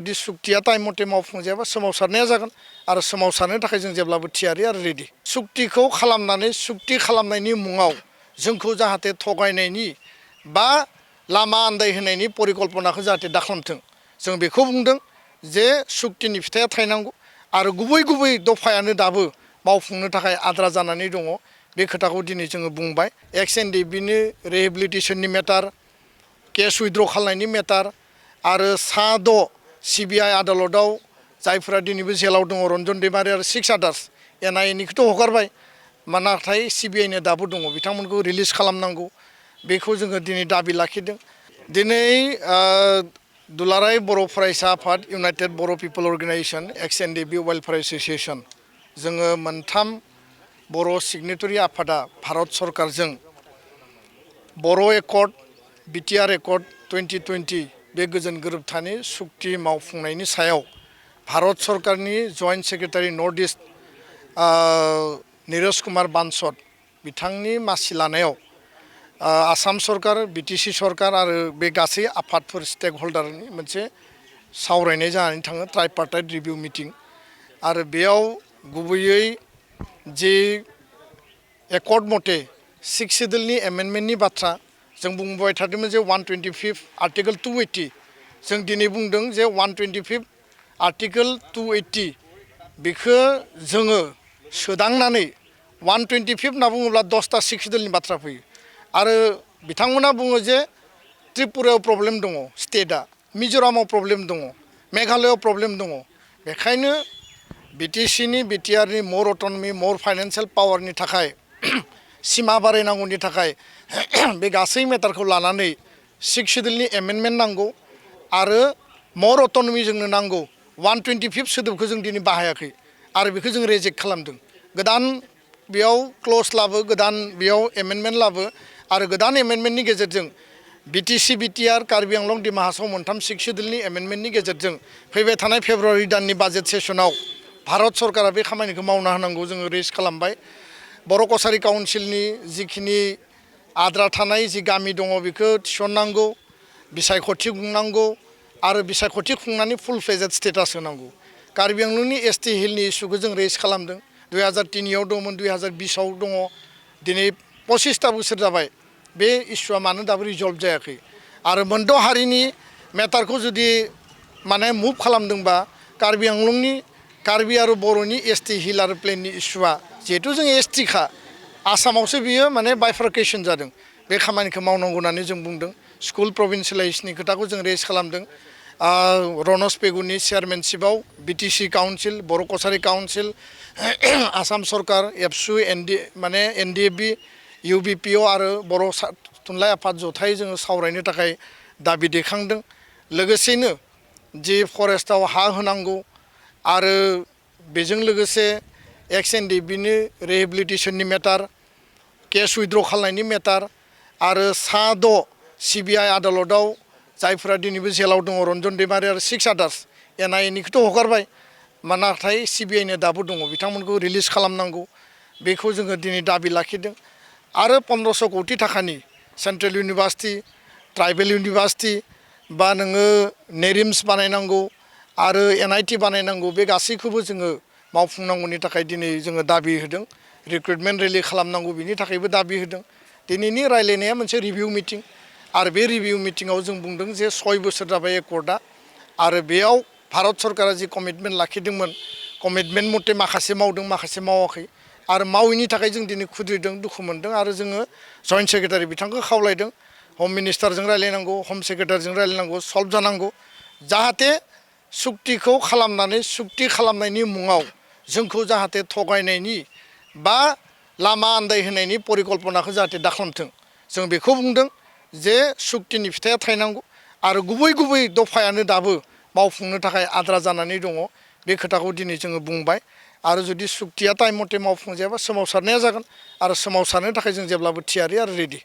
जुदि सुक्तिया टाइम मथे मावफुंजायाबा सोमावसारनाया जागोन आरो सोमावसारनो थाखाय जों जेब्लाबो थियारि आरो रेडि सुक्तिखौ खालामनानै सुक्ति खालामनायनि मुङाव जोंखौ जाहाथे थगायनायनि बा लामा आन्दायहोनायनि परिकल्पनाखौ जाहाथे दाखालामथों जों बेखौ बुंदों जे सुक्तिनि फिथाइया थायनांगौ आरो गुबै गुबै दफायानो दाबो मावफुंनो थाखाय आद्रा जानानै दङ बे खोथाखौ दिनै जोङो बुंबाय एक्स एनडिएफबिनि रिहेबिलिटेसननि मेटार केस उइथड्र खालामनायनि मेटार आरो सा 6 सिबिआइ आदालताव जायफोरा दिनैबो जेलाव दङ रन्जन दैमारि आरो 6 आदार्स एनआइएनिखौथ' हगारबाय नाथाय सिबिआइनो दाबो दङ बिथांमोनखौ रिलिज खालामनांगौ बेखौ जोङो दिनै दाबि लाखिदों दिनै दुलाराय Bodo' Feraisa Afad united Bodo' people organisation ex NDFB welfare association जोङो मोनथाम बर' सिगनेटरि आफादा भारत सरकारजों बर' एकर्ड बिटिआर एकर्ड 2020 बे गोजोन गोरोबथानि सुक्ति मावफुंनायनि सायाव भारत सरकारनि joint secretary north east Niraj Kumar बांसद बिथांनि मासि लानायाव आसाम सरकार बिटिसि सरकार आरो बे गासै आफादफोर स्टेक हल्डारनि मोनसे सावरायनाय जानानै थाङो ट्राइपार्टाइट रिभिउ मिटिं आरो बेयाव गुबैयै जे एकर्ड मथे 6 सिडुलनि एमेन्डमेन्टनि बाथ्रा जों बुंबाय थादोंमोन जे 125 आर्टिकल 280 जों दिनै बुंदों जे 125 आर्टिकल 280 बेखौ जोङो सोदांनानै 125 होनना बुङोब्ला 10टा 6 सिडुलनि बाथ्रा फैयो आरो बिथांमोना बुङो जे त्रिपुरायाव प्रब्लेम दङ स्टेटआ मिज'रामाव प्रब्लेम दङ मेघालयआव प्रब्लेम दङ बेखायनो बिटिसिनि बिटिआरनि मर अट'नमि मर फाइनान्सियेल पावारनि थाखाय सिमा बारायनांगौनि थाखाय बे गासै मेटारखौ लानानै 6 सिडुलनि एमेन्डमेन्ट नांगौ आरो मर अट'नमि जोंनो नांगौ 125 सोदोबखौ जों दिनै बाहायाखै आरो बेखौ जों रिजेक्ट खालामदों गोदान बेयाव क्ल'ज लाबो गोदान बेयाव एमेन्डमेन्ट लाबो आरो गोदान एमेन्डमेन्टनि गेजेरजों बिटिसि बिटिआर कार्बि आंलं दिमा हासाव मोनथाम 6 सिडुलनि एमेन्डमेन्टनि गेजेरजों फैबाय थानाय फेब्रुवारि दाननि बाजेट सेसनाव भारत सरकारा बे खामानिखौ मावना होनांगौ जोङो रेज खालामबाय बर' कसारि काउन्सिलनि जिखिनि आद्रा थानाय जि गामि दङ बेखौ थिसननांगौ बिसायख'थि खुंनांगौ आरो बिसायख'थि खुंनानै फुल फ्लेजेड स्टेटास होनांगौ कार्बि आंलंनि एसटि हिलनि इस्युखौ जों रेज खालामदों 2003आव दंमोन 2020आव दङ दिनै 25टा बोसोर जाबाय बे इस्युआ मानो दाबो रिजल्भ जायाखै आरो मोनद' हारिनि मेटारखौ जुदि माने मुभ खालामदोंबा कार्बि आंलंनि कार्बि आरो बर'नि एसटि हिल आरो प्लेननि इस्युआ जिहेथु जों एसटिखा आसामावसो बियो माने बाइफार्केसन जादों बे खामानिखौ मावनांगौ होननानै जों बुंदों स्कुल प्रभिन्सियेलाइजेसननि खोथाखौ जों रेज खालामदों रनस पेगुनि चेयारमेनशिपआव बिटिसि काउन्सिल बर' कसारि काउन्सिल आसाम सरकार एबसु माने एनडिएफबि इउबिपिअ आरो बर' थुनलाइ आफाद जथायै जोङो सावरायनो थाखाय दाबि दैखांदों लोगोसेनो जि फरेस्टआव हा होनांगौ आरो बेजों लोगोसे एक्स एनडिएफबिनि रिहेबिलिटेसननि मेटार केस उइथड्र खालामनायनि मेटार आरो सा 6 सिबिआइ आदालताव जायफोरा दिनैबो जेलाव दङ रन्जन दैमारि आरो 6 आदार्स एनआइएनिखौथ' हगारबाय नाथाय सिबिआइनो दाबो दङ बिथांमोनखौ रिलिज खालामनांगौ बेखौ जोङो दिनै दाबि लाखिदों आरो 1500 कौटि थाखानि सेन्ट्रेल इउनिभार्सिटि ट्राइबेल इउनिभार्सिटि बा नोङो नेरिम्स बानायनांगौ आरो एनआइटि बानायनांगौ बे गासैखौबो जोङो मावफुंनांगौनि थाखाय दिनै जोङो दाबि होदों रिक्रुटमेन्ट रेलि खालामनांगौ बिनि थाखायबो दाबि होदों दिनैनि रायलायनाया मोनसे रिभिउ मिटिं आरो बे रिभिउ मिटिङाव जों बुंदों जे 6 बोसोर जाबाय एकर्डआ आरो बेयाव भारत सरकारा जि कमिटमेन्ट लाखिदोंमोन कमिटमेन्ट मथे माखासे मावदों माखासे मावाखै आरो मावैनि थाखाय जों दिनै खुद्रिदों दुखु मोनदों आरो जोङो जइन्ट सेक्रेटारि बिथांखौ खावलायदों हम मिनिस्टारजों रायलायनांगौ हम सेक्रेटारिजों रायलायनांगौ सल्भ जानांगौ जाहाथे सुक्तिखौ खालामनानै सुक्ति खालामनायनि मुङाव जोंखौ जाहाथे थगायनायनि बा लामा आन्दायहोनायनि परिकल्पनाखौ जाहाथे दाखालामथों जों बेखौ बुंदों जे सुक्तिनि फिथाइया थायनांगौ आरो गुबै गुबै दफायानो दाबो मावफुंनो थाखाय आद्रा जानानै दङ बे खोथाखौ दिनै जोङो बुंबाय आरो जुदि सुक्तिया टाइम मथे मावफुंजायाबा सोमावसारनाया जागोन आरो सोमावसारनो थाखाय जों जेब्लाबो थियारि आरो रेडि